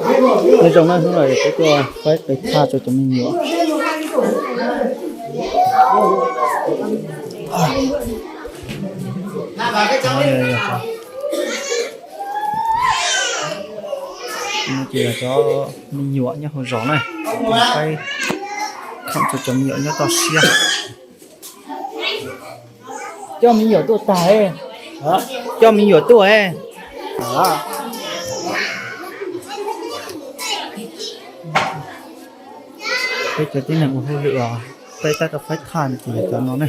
Nyob zoo na, hnub no peb tuaj faib qe thaj rau cov me nyuam. Ces yog cov me nyuam nyob hauv zos na, faib khoom rau cov me nyuam nyob toj siab. Coj me nyuam tuaj tag, coj me nyuam tuaj. Peb cov tib neeg ua hauj lwm os, peb tab tom faib thaj no ces yog cov no ne.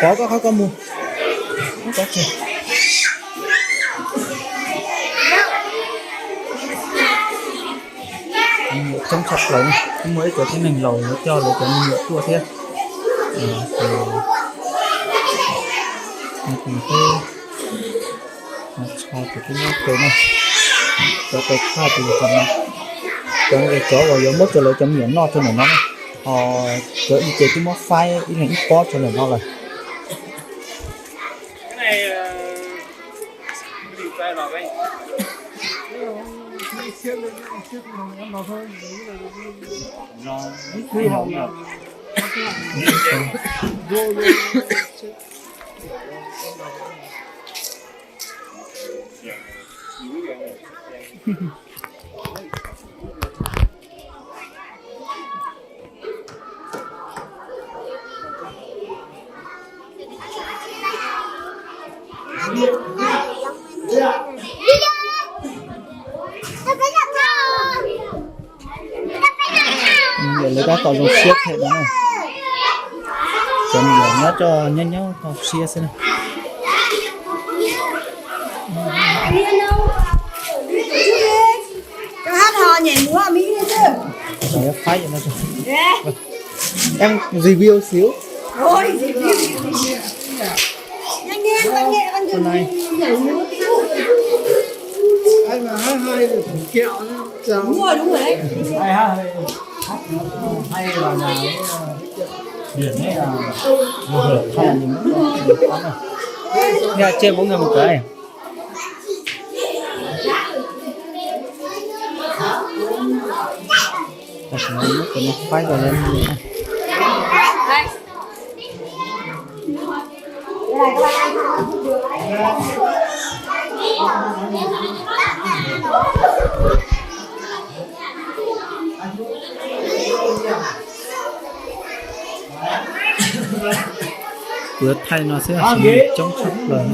Pov koj qhov koj mus. Coob tshaj plaws, muaj ib cov tib neeg laus lawv coj lawv cov me nyuam tuaj thiab. Cov qe thaj ces cov no, cov uas yuav muab rau lawv cov me nyuam noj rau ntawm no, ho cov ib ces twb muab faib ib leeg ib pob rau ntawm no lawm. Lawv tab tom zoo siab thiab no na. Cov me nyuam nyob tso nyob nyob toj siab xwb na. Em review xíu. Ua tsiaj muab nkag mus kawm. Tam sim no muab cov no faib rau lawv. Kuv yuav thaij no xwb, coob tshaj plaws.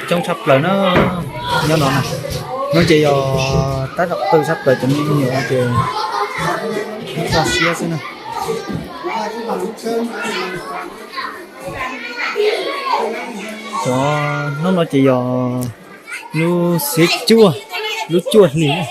Coob tshaj plaws na, nyob no na. No ces yog tab tom qw tshaj plaws, cov me nyuam ces toj siab xwb na. Cov hnub no ces yog lub xiab cuaj, lub cuaj hlis.